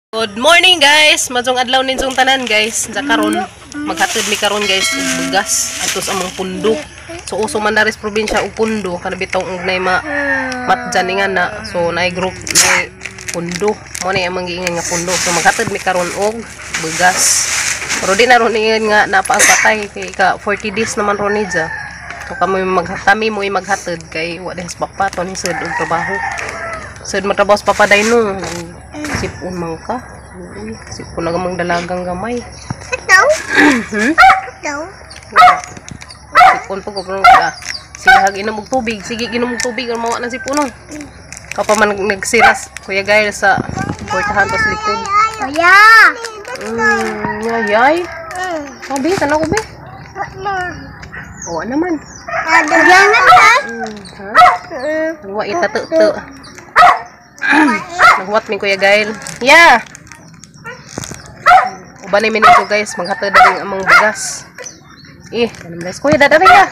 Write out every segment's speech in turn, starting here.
Good morning, guys! Maayong adlaw ninyong tanan, guys. Sa karon maghatod mi karon, guys, og bugas ato sa among pundo. So uso man dari sa probinsya og pundo kana bitaw og nay ma matjan ni nga na. So naay group nay pundo. Mo ni among giingon nga pundo. So maghatod mi karon og bugas. Pero di na ron ingon nga naa pa ang patay kay ka 40 days naman ron ni dya. So kami mo'y maghatod kay wa din sa papa to ni sud og trabaho. Sud matrabaho sa papa dayno. Sipon man ka. Uy, sipon na gamang dalagang gamay. Daw? Hmm? Daw? Sipon po ko pero ka. Sige, hag inom og tubig. Sige, inom og tubig aron mawa ng sipon. Oh. Kapa man nagsiras Kuya Gail sa portahan to sa likod. Kuya! Yay. Sabi, tanaw ko be. Oo naman. Dagyangan ha? Ha? Wa itato-to. Naghuwat mi Kuya Gail. Yeah. Uban ni minito, guys, maghatod ang among bugas. Eh, kanang guys, kuya dadari ya.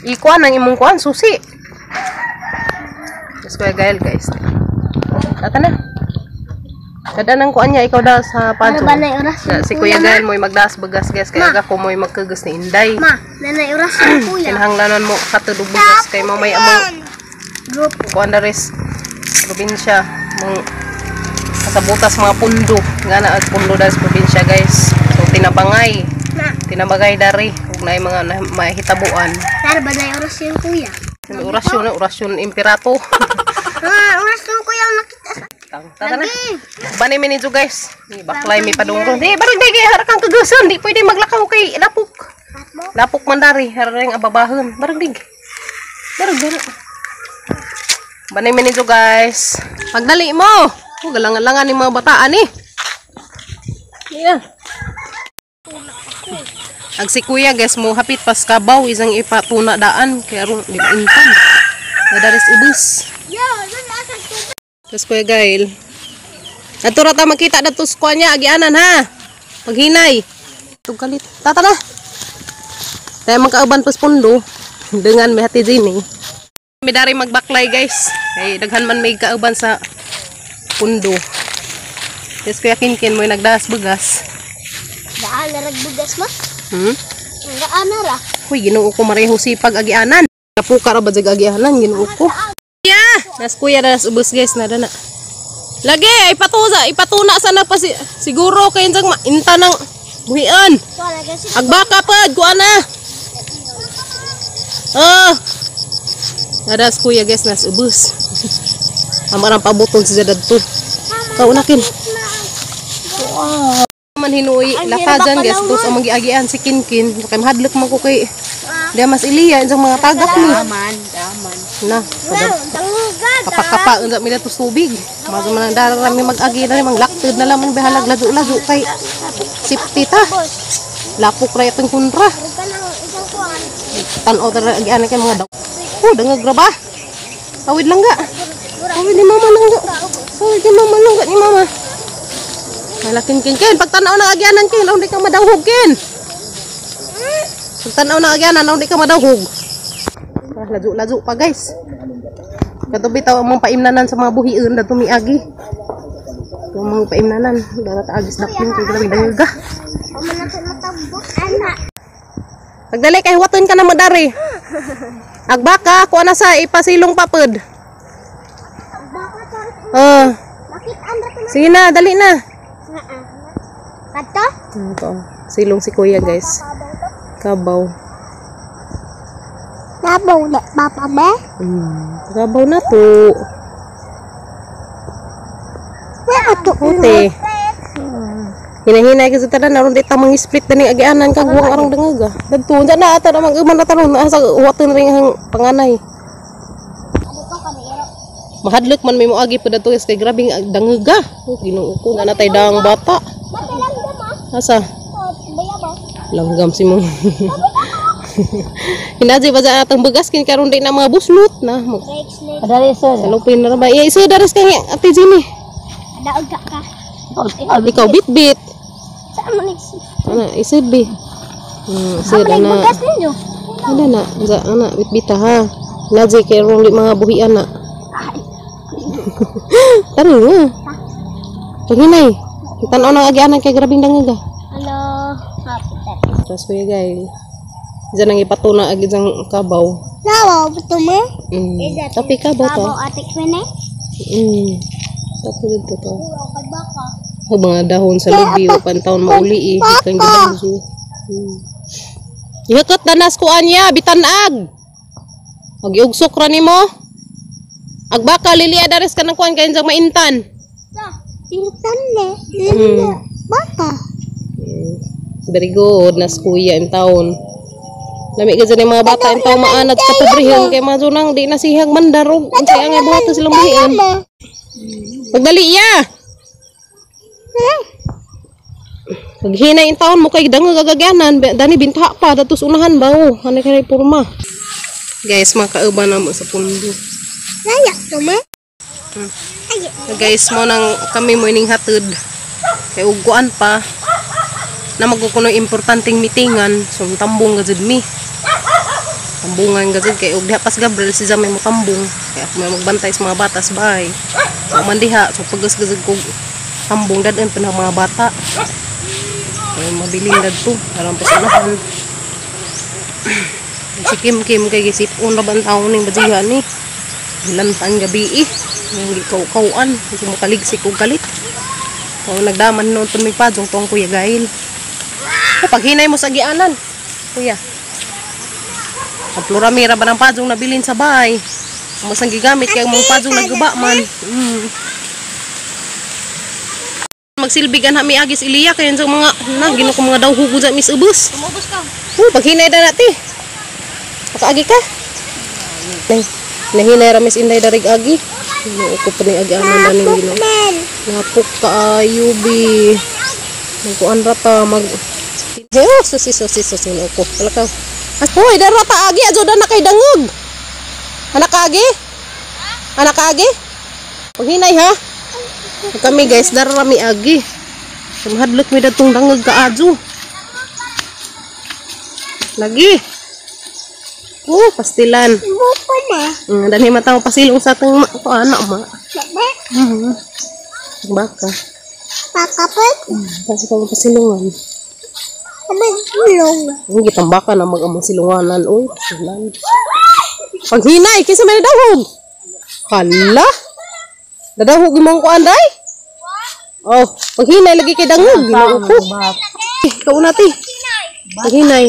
Ikuan ang imong kuan susi. Yes, Kuya Gail, guys. Tata na. Kada nang kuan niya ikaw da sa Ano padyo. ba na oras Na, si Kuya Gail mo'y magdas bugas, guys, kaya ako mo'y magkagas ni Inday. Ma, nanay oras yung kuya. Kinahanglanon mo katod og bugas kay mamay among Group. Kuan daris probinsya mong kasabutas mga pundo nga na ag pundo daris probinsya, guys. So tinabangay Ma, tinabangay dari ug naay mga mahitabuan. Tara ba na oras yung kuya? Orasyon na orasyon imperato. Ah, oras yung kuya ang nakita sa. Tang tata na. Bani mi ninyo, guys. Ni baklay mi padung ron. Di barag di kay harakang kagasan, di pwede maglakaw kay lapok. Lapok man dari, harang ababahon. Barag dig. Barag dara. Banay mi ninyo, guys. Pagdali mo. Oh, galangan-langan ni mga bataan eh. Yeah. Ag si kuya, guys, mo hapit pas kabaw isang ipatuna daan kay aron di maintan. Nadaris ubos. Yo, doon asa tubig. Tapos Kuya Gail. Ato ra ta makita dadto sa kuha niya agianan ha. Paghinay. Tugkalit. Tata na. Tayo magkauban pas pundo. Dengan may hati din eh. Mi dari magbaklay, guys. Kay daghan man may kauban sa pundo. Tapos Kuya Kinkin mo nagdas bugas. Daan na ragbugas mo? Hmm? Daan na ra. Huy, Ginoo ko, mareho sipag agianan. Kapuka ra ba jag agianan, Ginoo ko. Yeah! Nas kuya na nas ubos, guys, na na. Lagi ay patuza, ipatuna sana pa si, siguro kay insang mainta ng buhian. Wala kasi. Agbaka pad, kuha na. Ah. Nadas kuya, guys, nas ubos. Amarang pabuton si dadto. Kaunakin. Wow. Man hinuy lakajan, guys, tos ang magiagian si Kinkin. Kay mahadlok man ko kay di mas iliya insang mga tagak ni. Daman, daman. Na, Tangugad. Kapakapa unsa mi dato tubig. Mago man ang dara mi mag-agi na manglaktod na lamang bahalag ladyo-ladyo kay safety ta. Lapok ra itong kontra. Ka ng isang kuan. Tan-aw tara agian kay mga daw. Oh, dangag ra ba? Tawid lang ga. Tawid ni mama lang ga. Tawid ni mama lang ga ni mama. Malakin kin kin pagtanaw ng agyanan kin, di ka madawhog kin. Pagtanaw ng agyanan, di ka madawhog. Ah, ladyo-ladyo pa, guys. Kato bitaw ang mga paimnanan sa mga buhion na tumiagi. Yung mga paimnanan, darat agis dakling kay grabe dangag. Amo na sa matambok ana. Pagdali kay huwaton ka na mo dari. Agbaka, kuha na sa ipasilong papod. Baka to. Ah, Bakit andra to na? Sige na, dali na. Kadto? Ito, silong si kuya, guys. Kabaw. Nabaw na papa ba? Kabaw na to. Wa ato. Ote. Hinahinay kasi tanan aron di ta split na ning agianan kag guwang arong dangag ah. Dadto unsa na ata na mag-uman na taron sa huwaton ring ang panganay. Mahadlok man may moagi pa dadto, guys, kay grabe ang dangag ah. Oh, Ginoo ko na natay dang bata. Asa? Langgam si mo. Hinaji ba sa atong bugas kin karon di na mga buslot na. Padali sir. Salupin na ra ba? Iya, iso daras kang Ate Jenny. Daog ka ka. Ikaw bit-bit. Saan mo nix? Ana, isod bi. Isod ana. Bugas ninyo. Ana na, za ana bit-bita ha. Naji kay rong di mga buhian na. Tara nga. Paghinay. Tanaw nang agianan kay grabing dangag ah. Hello. Tapos kuya guys. Diyan ang ipatuna agi diyang kabaw. Nawa betul mo? Tapi kabaw to. Kabaw atik mene. Tapi dito to. Ay, mga dahon sa lubi o pantaon mauli eh. Ikan gidan. Ihakot danas ko anya bitanag. Magiugsok ra nimo. Agbaka lili dares ka ng kuan kay diyang maintan. Intan ne. Baka. Very good nas kuya in taon. Lami ka dyan yung mga bata in taon maanad sa kapobrihan kay mga junang di na sihag mandarog. Unsay ang buhaton silang buhian. Pagdali iya. Paghinay in taon mo kay dangag agagyanan, dani binta pa datos unahan bawo. Ano kay porma. Guys, makauban na mo sa pundo. Layak to mo. Guys, mo nang kami mo ining hatid. Kay uguan pa na magkukuno importanteng meetingan, so tambong gajud mi. Tambungan gajud kay og diha pas Gabriel si Zamay mo tambong. Kay ako may magbantay sa mga bata sa bahay. So man diha, so pagas gajud ko tambong dadon pa ng mga bata. Kay mabilin dadto aron pa sa unahan. Si Kim Kim kay gisipon ra ban taon ning bajihan ni. Hilantan gabi eh. Yung gikaw-kawan. Gusto mo kaligsik o galit. O nagdaman noon pun may pajong tong Kuya Gail. O, paghinay mo sa gianan. Kuya. Ang pluramira ba ng pajong nabilin sa bahay? Mas ang gigamit kaya mong pajong nagguba man. Magsilbigan ha mi agis iliya kaya sa mga na ginuko mga daw hugo sa mis ubos. Tumubos ka. Oh, paghinay na nati. Makaagi ka. Nay, nahinay ra mis inday darig agi. Ginoo ko pa ni agi anon daning Ginoo. Men. Napok kaayo bi. Magkuan ra ta mag. Oh, susi susi susi Ginoo ko. Palakaw. Hoy, dara ta agi adyo na kay dangog. Anak ka agi? Anak ka agi? Paghinay ha. Kami guys, dara ra mi agi. Mahadlok mi datong dangog kaadyo. Lagi. Oh, pastilan. Buko na. Dali mata mo pasilong sa atong ko anak ma. Baba. Baka. Pakapot. Kasi ka pasilungan. Abang tulong. Ang gitambaka na mag-among silunganan. Uy, pasilan. Paghinay, kaysa may nadawhog. Hala. Nadawhog imong kuan day? Oh, paghinay lagi kay dangog. Ginoo ko. Eh, kauna ti. Paghinay.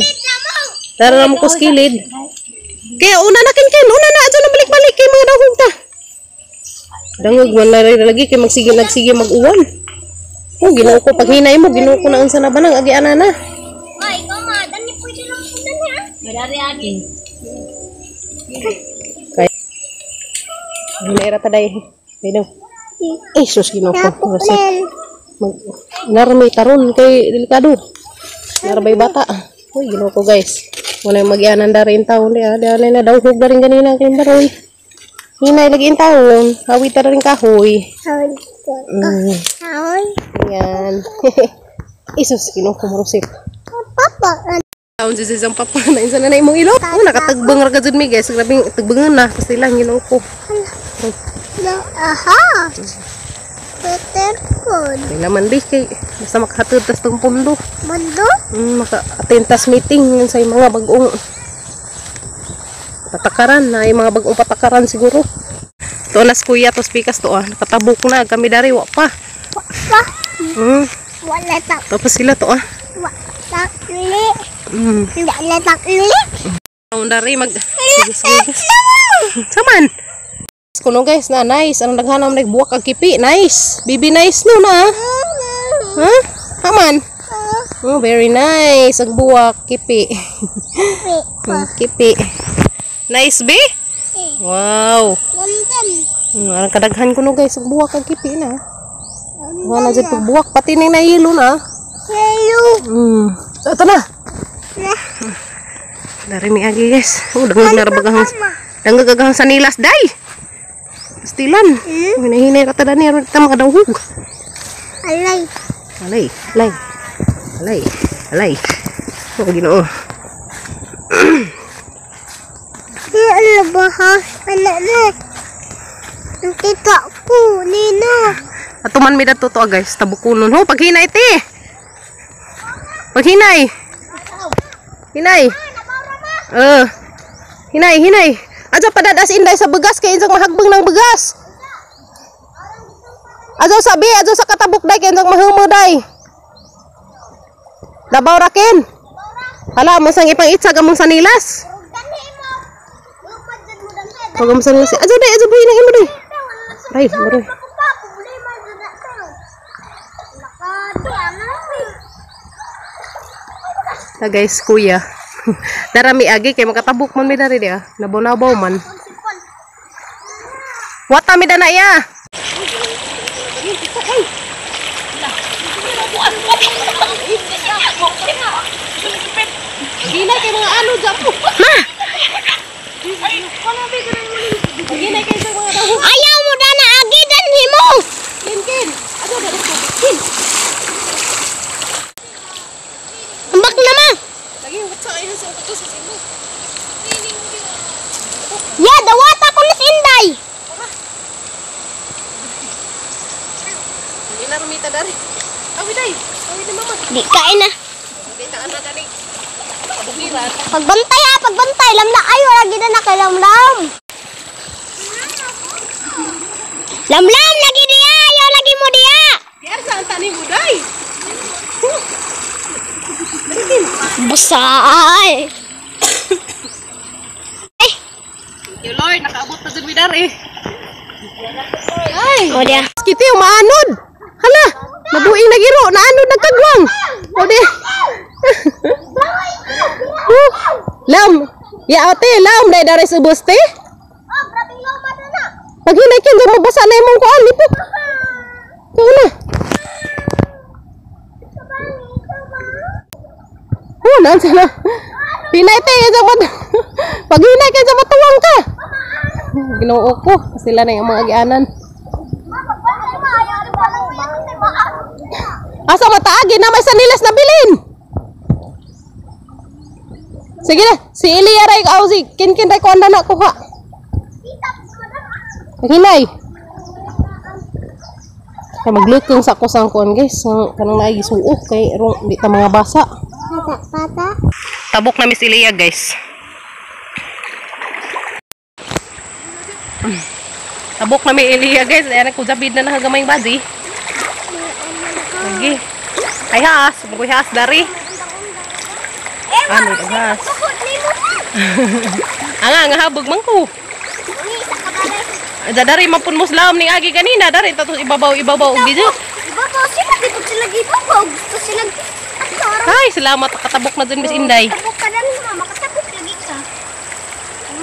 Tara na mo ko sa kilid. Kaya una na kin, una na adyo na balik-balik kay mga dawhog ta. Dangog man na rin lagi kay magsige nagsige mag-uwan. Oh, Ginoo ko paghinay mo, Ginoo ko na unsa na ba nang agi ana na. Ay, ikaw ma. Dani pwede lang po dani ha. Madari agi. Kay Hinay ra ta day. Kay daw. Eh, sus Ginoo ko. Napok Rosette. men. Mag narami taron kay delikado. Narabay bata. Uy, Ginoo ko guys. Wala yung mag-ianan da rin taon di ah. Di na dawhog da rin ganina kay baroy. Hinay lagi in taon. Hawit ta rin kahoy. Haon. Haon. Ayan. Isus, Ginoo ko marusip. Papa. Taon si Zizang papa na insa na na imong ilok. Oh, nakatagbang ra ka jud mi guys. Grabing tagbangan na kasi lang Ginoo ko. No, aha. Peter Pan. May laman di kay basta makahatod tas tong pundo. Mundo? Maka-attend tas meeting yun sa mga bagong patakaran na yung mga bagong patakaran siguro. To nas kuya tos pikas to ah nakatabok na kami dari wa pa. Pa. Wala tak. Tapos sila to ah. Wala li. Wala tak li. Taon dari mag sige sige. Saman. Kuno guys na nice anong daghan ang nagbuwak ang kipi nice. Bibi nice no na. Ha? Haman. Oh, very nice ang buwak kipi. Kipi. Nice be? Wow. London. Ang kadaghan kuno guys ang buwak ang kipi na. Wala jud pagbuwak pati ning nahilo na. Hello. So ito na. Na. Dari mi agi guys. Oh, dangag na rabagahang. Dangag agahang sa nilas day. Pastilan. Hinahinay ra ta dani aron ta makadawhog. Alay. Alay, alay. Alay, alay. Oh, Ginoo. Ano ba ha? Ano na? Nakita ko, Nina. Atuman mi dato to guys, tabukunon. Ho, paghinay ti. Paghinay. Hinay. Hinay, hinay. Adyo padadas Inday sa bugas kay insang mahagbang ng bugas. Adyo sabi, adyo sa katabok day kay insang mahumo day. Dabaw rakin. Hala mo sang ipang itsag among sanilas. Pag among sanilas. Adyo day, adyo buhi nang imo day. Ay, maroy. Ta guys, kuya. Darami agi kay makatabok man mi dari dia. Nabaw-nabaw man. Wata mi dana ya. Ginay kay mga ano dyan po. Ma! Ginay kay sa mga daw. Ayaw mo dana agi dan himo. Kin kin. Ato dali ko. Kin. Ambak na ma. Lagi whatsa ay sa uto sa simo. Ya, dawata ko ni Inday. Hindi na rumita dari. Awi day. Awi ni mama. Di kain na. Di ta ana dali. Kabukiran. Pagbantay ha, pagbantay. Lamla ayo lagi na na kay lamlam. Lamlam lagi dia, ayaw lagi mo dia. Diar sa anta ni Buday. Basay. Eh, Thank you Lord, nakaabot na dyan mi dari. Ay. o dia. Kiti umaanod. Hala, nabuing nagiro, naanod nagkagwang. O di. Huh. Lam, ya ate, lam dai dari subos te. Oh, grabe loma na. Paghinay kin mabasa na imong kuan lipok. Kuan na. Oh, naan sana. Hinay te, sa mat. Paghinay kay sa matuwang ka. Ginoo ko, sila na yung mga agianan. Asa mataagi na may sanilas na bilin. Sige na, si Elia ray aw si Kinkin ray kuan na kuha. Paghinay. Kay maglukong sa kusang kuan guys, ang kanang naay gisuo kay rong di ta mga basa. Pata, pata. Tabok na Miss Elia guys. Tabok na mi Elia guys, ayan ko jabid na nakagamay badi. Lagi. Ay haas, mukoy haas dari. Ano haas? Anga nga habog man ko. Aja dari mapun muslam ning agi kanina dari tatos ibabaw ibabaw og gidyo. Ibabaw sila, di ko sila gibabaw. Gusto sila. Ay, salamat katabok na dun Miss Inday. Tabok ka na mama, katabok lagi ka.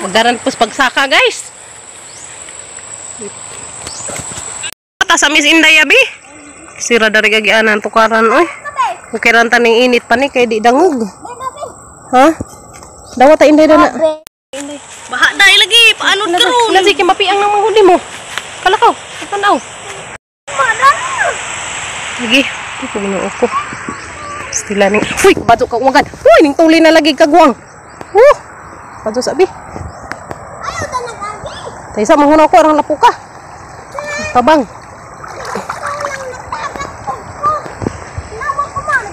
Magaran pos pagsaka guys. Ta sa Miss Inday abi. Sira dari gagianan tukaran oy. Ukiran ta ning init pa ni kay di dangog. Ha? Dawa ta Inday dana. Baha dai lagi, paanod karon. Nasi kay mapiang nang manghuli mo. Kalakaw, tanaw. Lagi, di ko ginoo ko. Stila ning. Uy, bato ka umagan. Uy, ning tuli na lagi kagwang. Bato sabi. Ayaw ta nag-agi. Taysa mangunaw ko arang lapuka. Tabang.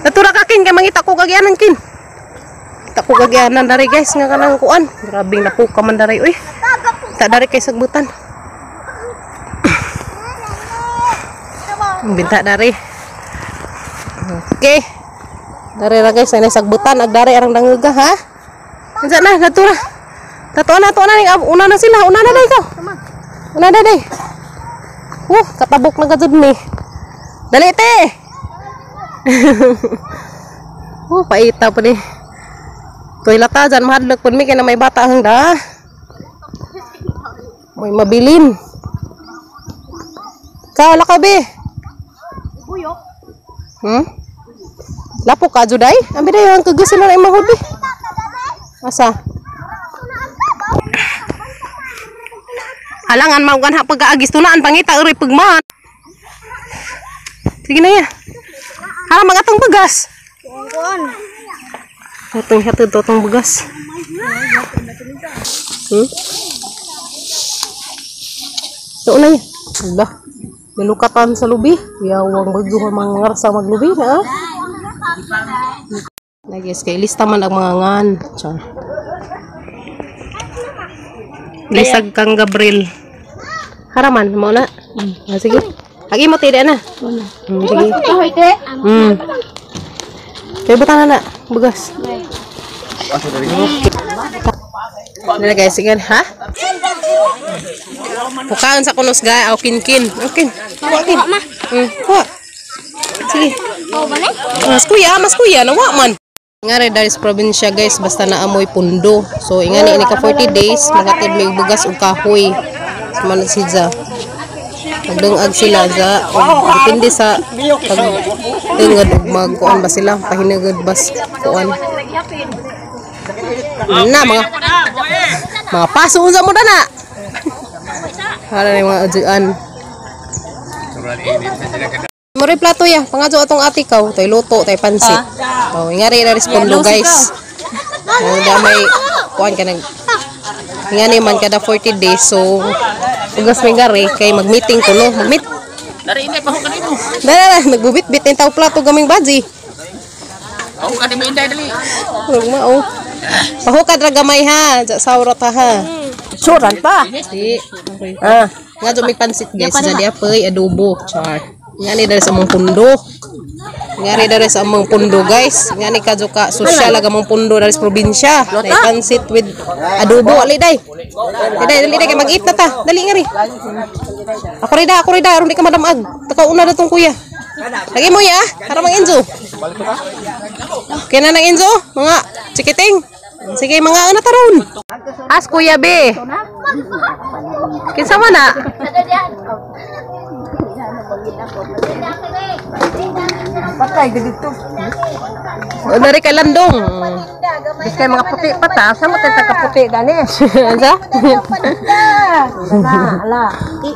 Natura ka kin kay mangita ko kagyanan kin. Kita ko kagyanan dari guys nga kanang kuan. Grabing lapuka man dari uy. Ta dari kay sagbutan. Binta dari. Okay. Dari ra guys ay sagbutan ag dari arang danguga ha. Unsa na natura. Tato na to na ning una na sila, una na day ko. Una na day. Katabok na gajud ni. Dali te. Paita pa ni. Toy lata dyan, mahadlok pud mi kay na may bata hang da. May mabilin. Ka lakaw be. Buyok. Lapok ka juday? Abi day ang kagusin na imong hudi. Asa? Alangan maugan ha pag-aagis tunaan pangita uri pagman. Sige na ya. Hala magatong bagas. Kuan. Totong hatid totong bagas. Tuon na ya. Allah. Nilukatan sa lubi. Yawang bagyo mga ngarsa maglubi na. Na guys, kay lista man ang mga ngan. Char. Lisag kang Gabriel. Haraman mo na. Ah, sige. Agi mo tida na. Sige. Kaya buta na bugas. Nila guys, sige ha? Pukaan sa kunos ga, aw kinkin. Okay. Kuha kin. Kuha. Sige. Mas kuya, nawa man. Nga rin dari sa probinsya guys, basta naamoy pundo. So ingani ini ka 40 days, magatid may bugas ug kahoy. Sumanod si Ja. Nagdungag sila za, og depende sa pagtungod ug magkuan ba sila, pahinugod bas kuan. Na mga mga paso unsa mo dana. Para ni mga adjuan. Mori plato ya, pangadyo atong ati kaw, tay luto, tay pansit. Oh, ingari na respondo guys. Oh, da may kuan ka nag ingani man kada 40 days, so ugas may gari kay mag-meeting ko no, mag-meet. Dari ini pa ka nimo. Dara nagbubit-bit ning taw plato gaming baji. Ako ka di mo inday dali. Murag mao. Pahukad ra gamay ha, ja sawra ta ha. Suran pa. Di. Ah, nga may pansit guys, jadi apoy adobo, char. Ngani dari sa among pundo. Ngani dari sa among pundo guys. Ngani kadyo ka sosyal ag among pundo dari sa probinsya. Nay pansit with adobo ali day. Dali dali day kay mag-eat na ta. Dali ngari. Ako ri da aron di ka madamag. Takaw una na tong kuya. Lagi mo ya, para mang Enzo. Kaya na nang Enzo, mga chikiting. Sige, mga ano taron. As kuya B. Kinsa man na? Patay dito. O dari kay Landong. Biskay mga puti pa ta, sa mo tayo kaputi dani. Ansa? Ala.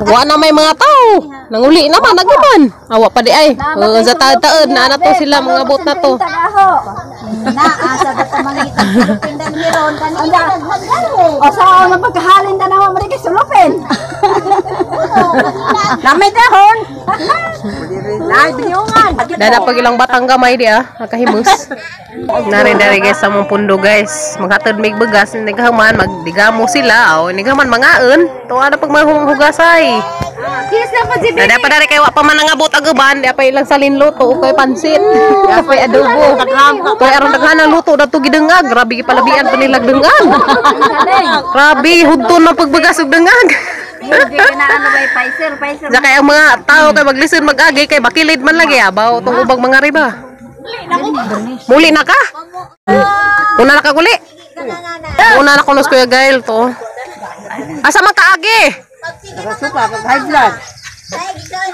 Wa na may mga tao. Nanguli naman, naglaban. Awa pa di ay. O, sa taod-taod, na to sila, mga bot na to. Na asa ba ta mangita pindan hiron kanina O sa mga pagkahalin na naman mo rin kay sulupin. Namay dahon. Nay binyungan. Dada pag ilang batang gamay di ah, nakahimus. Nari dari guys sa mong pundo guys. Maghatod mig bugas, nagahaman magdigamo sila o nagahaman mangaon. Tuwa na pag mahugasay. Dada pa dari kay wa pa man nangabot ang uban, di pa ilang salin luto o kay pansit. Di pa adobo. Kay aron daghan ang luto dadto gidengag, grabe gipalabian pa nila dengag. Grabe hudton na pagbugas og dengag. Hindi na ano ba Pfizer, Pfizer. Sa kaya ang mga tao kay maglisod mag-agi kay bakilid man lagi abaw tong ubang mga riba. Muli na ka? Una na ka guli. Una na kunos Kuya Gail to. Asa man kaagi? Suka kag high blood.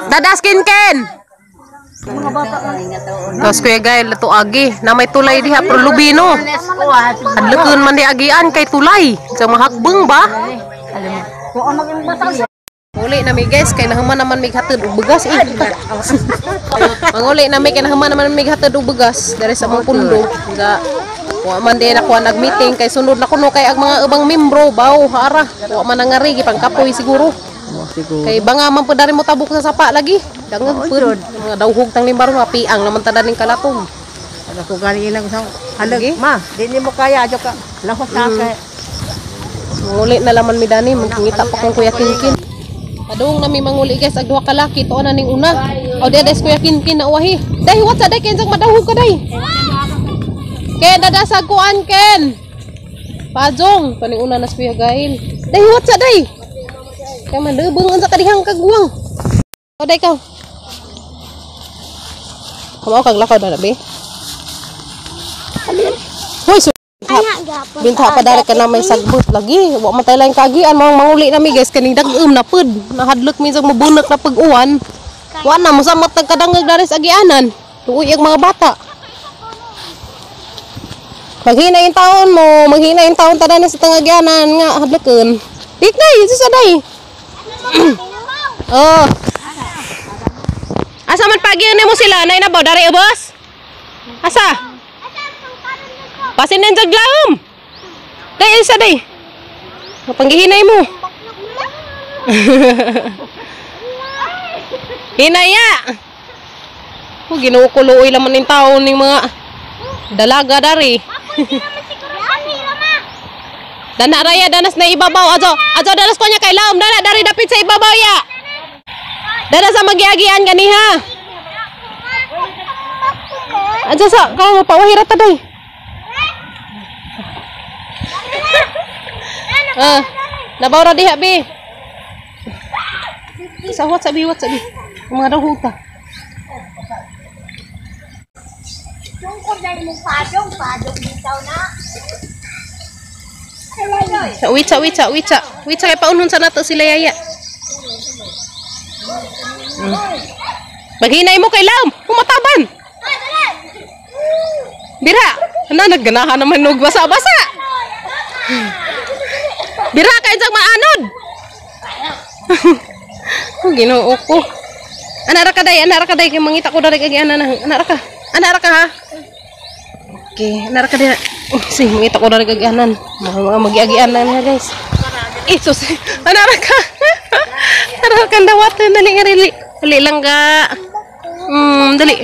Dadas ken. Tos Kuya Gail to agi na may tulay diha pero lubino. Hadlokon man di agian kay tulay. Sa mahakbeng ba? Uli na mi guys kay nahuman naman mig hatod og bugas eh. Manguli na mi kay nahuman naman mig hatod og bugas diri sa among pundo. Ga wa man di na kuha nag-meeting kay sunod na kuno kay ang mga ubang membro baw hara. Wa man nangari gipangkapoy siguro. Kay banga man pud dari mo tabok sa sapa lagi. Dangag pud mga dawhog tang limbar mapiang naman ta daning kalatong. Ako gani ilang sa halag ma, di nimo kaya adyo ka. Lahos na kay. Manguli na laman mi dani, magkingita pa kong Kuya Kinkin. Padung nami manguli guys, ag duha ka laki to na ning una. O di des Kuya Kinkin na uwahi. Day what sa day kinsang madahog ka day. Ken dadasag kuan Ken. Pajong to ning una na si Kuya Gail. Day what sa day. Kay man lubong unsa ka dihang kaguwang. O day kaw. Kamao kag lakaw na be. Hoy, binta pa dari ka na may sagbot lagi. Wa man tay laing kagian mao manguli nami guys kaning dag-um na pud. Nahadlok minsan mabunok na pag-uwan. Wa na mosamot nagkadangag dari sa agianan. Tuoy ang mga bata. Maghina yung taon mo, maghina yung taon tanan sa tangagyanan nga hadlokon. Dik na, Jesus aday. Oh. Asa man pagiyon nimo sila nay nabaw dari ubos? Asa? Pasin na yung glaom. Day, isa day. Panggihinay mo. Hinaya. Oh, Ginoo ko, luoy laman ning taon ning mga dalaga dari. Dana raya danas na ibabaw ajo. Ajo danas ko niya kay laom dana dari dapit sa ibabaw ya. Dana sa magiagian ganiha. Ajo sa kaw mapawahira ta day. Ah, nabaw ra diha bi. Sa wat sabi wat sabi. Mga daw huta. Tungkol na imong padong, padong bitaw na. Sa witsa witsa witsa. Witsa kay paunhon sa nato sila yaya. Maghinay mo kay Lam, humataban. Bira, ana nagganahan naman og basa-basa. Bira kay jag maanod. Oh, Ginoo ko. Ana ra ka day, ana ra ka day kay mangita ko diri kay ana na. Ana ra ka. Ana ra ka ha. Okay, ana ra ka day. Oh, sige, mangita ko diri kay anan. Mga magiagian na niya, guys. Isus, ana ra ka. Ana ra ka dawat dali nga dali. Dali lang ga. Dali.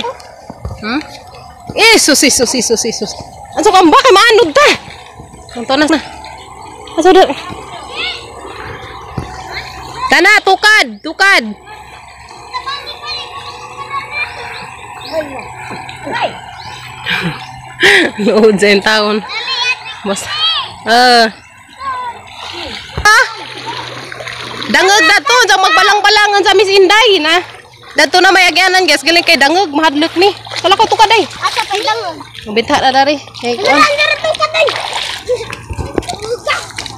Isus, Isus, Isus, Isus. Anso ka ba kay maanod ta? Anto na. Aso da. Tana, tukad, tukad. Load sa yung taon. Basta. Ah. Ah! Dangog na to. Diyan magbalang-balangan sa Miss Inday na. Dato na may agyanan guys. Galing kay dangog. Mahadlok ni. Wala ko tukad ay. Asa pa lang. Mabinta na dari. Kay kuan. Wala tukad ay.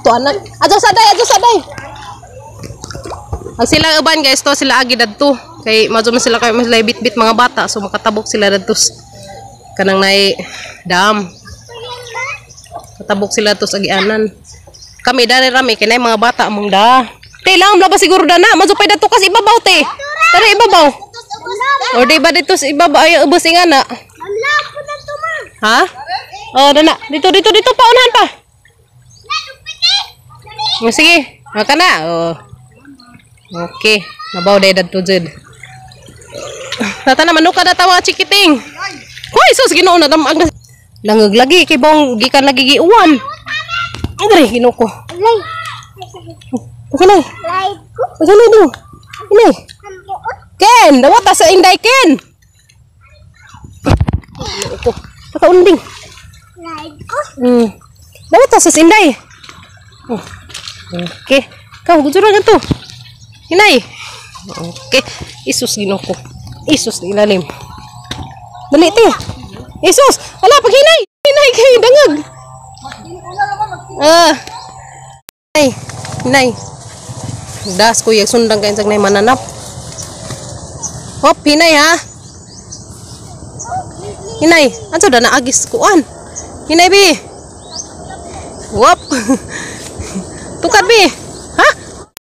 To anak. Adyo sa day, adyo sa day. Ang sila uban guys to sila agi dadto. Kay madyo man sila kay mas bit-bit mga bata so makatabok sila dadto. Kanang nay dam. Katabok sila to sa agianan. Kami dali rami kay nay mga bata among da. Te lang ba siguro dana madyo pay dadto kasi ibabaw te. Tara ibabaw. Or di ba dito sa ibabaw ay ubos ingana. Ha? Oh, dana. Dito dito dito paunahan pa. Oh, sige. Maka na. Oh. Okay. Nabaw day dadto jud. Tata na manuka na tawa chikiting. Hoy, sus Ginoo na damag na. Langag lagi kay bong gikan lagi giuwan. Dre Ginoo ko. Lay. Pasanay. Lay ko. Pasanay do. Inay. Ken, dawata sa Inday Ken. Ginoo ko. Pakaunding. Lay ko. Dawata sa Inday. Oh. Okay. Kau gusto ra ganto. Hinay. Okay. Isus Ginoo ko. Isus ilalim. Dali te. Isus, ala pag hinay. Hinay kay dangag. Ah. Hinay. Hinay. Das ko yung sundang kay sa nay mananap. Hop, hinay ha. Hinay, anso da naagis kuan. Hinay bi. Wop. Tukad bi. Ha?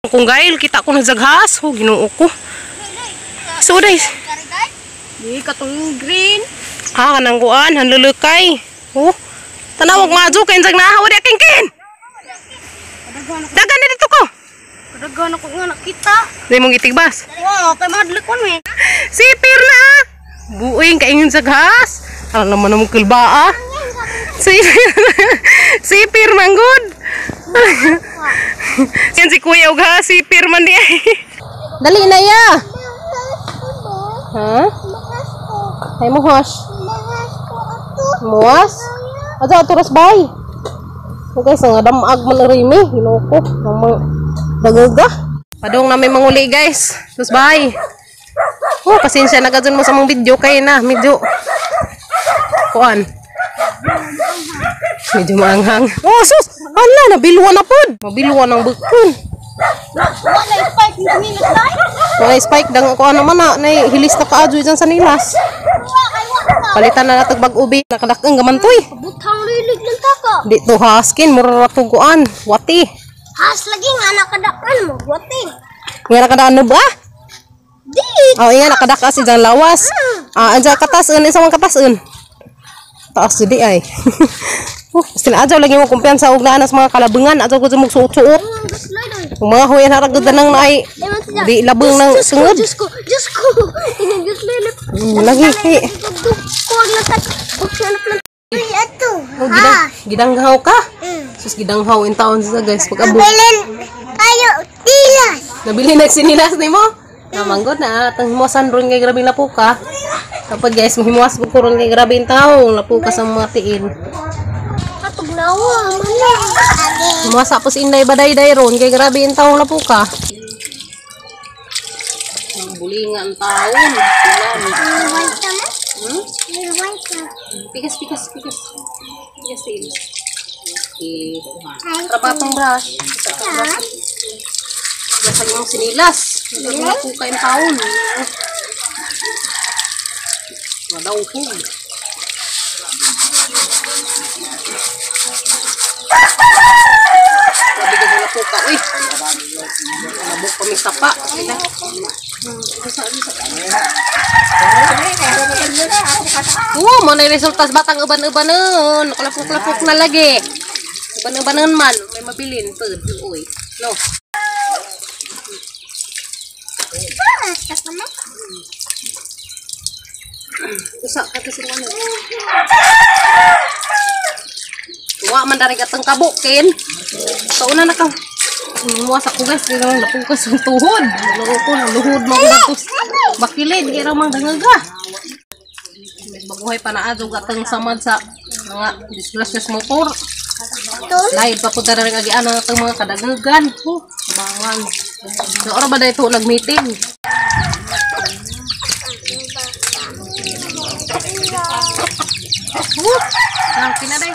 Kung gail kita ko nagzaghas, ho Ginoo ko. So day. Di katong green. Ah, kanang kuan, hanlulukay. Oh. Tanawag madyo kay insag nahaw di kingkin. Dagan na dito ko. Daghan ako nga nakita. Di mong gitigbas. Wow, kay mahadlok kon eh. Sipir na. Buing kaingon sa gas. Alam naman namong kulba ah. Sipir. Sipir manggod. Yan si Kuya og ha, sipir man di ay. Dali na ya. Ha? Ay mo hash. Muas? Aja aturas bay. Okay, sa nga damag man rimi, Ginoo ko. Ang mga dagaga. Padong na may manguli guys. Tus bay. Oh, pasensya na ka dyan mo sa mong video kay na medyo kuan. Medyo maanghang. Oh, sus! Ala, nabilwan na pod. Mabilwan ang bukon. Wala spike ni Miss. Wala spike dang kuan naman na, nay hilis na kaadyo dyan sa nilas. Palitan na natag bag-ubi, nakadakang gaman toy. Butang lilig lang taka. Di to haskin, mura ra to kuan, wati. Has lagi nga nakadakan mo, wati. Nga nakadaan na ba? Di. Oh, nga nakadaka si dyan lawas. Ah, andyan katasun, isa man katasun. Taas di ay. Sila adyaw lagi mo kumpiyansa og naa na sa mga kalabangan adyaw gud mo suot-suot. Kung mga huyan harag gud nang naay di labang ng sungod. Diyos ko, Diyos ko. Lagi kay. Ito. Oh, gidanghaw ka. Sus, gidanghaw in taon sa guys pag abot. Bilin tayo tilas. Nabili na sinilas nimo. Namanggod na atang himuasan ron kay grabe lapuka. Kapag guys mahimuas ko ron kay grabe in taon lapuka sa mga tiin. Katog nawa man na. Himuasa po si Inday baday-day ron kay grabe in taon lapuka. Ang bulingan taon. White ka mo? White ka. Pikas, pikas, pikas. Pikas din. Okay. Trabatong brush. Gasan yung sinilas. Lapuka in taon. Madawhog. Grabe ka lapuka. Uy! Nabok pa may sapa. Sila. Oo, mo na resulta sa batang uban-ubanon. Kalapok-lapok na lagi. Uban-ubanon man. May mabilin. Pud. Uy. No. Usa ka kasi ano. Wa man dari katong kabuk ken. Sa una na ka. Muwas ako guys, kaya lang napukas ang tuhod. Laro ko, luhod mo ko datos. Bakilid, kaya ramang dangaga. Baguhay pa na adto gatang samad sa mga disgrasya sa motor. Lain pa po na rin agian ang atong mga kadagagan. Oh, bangan. So, ora ba dahito nag-meeting? Woo! Ang kinaday.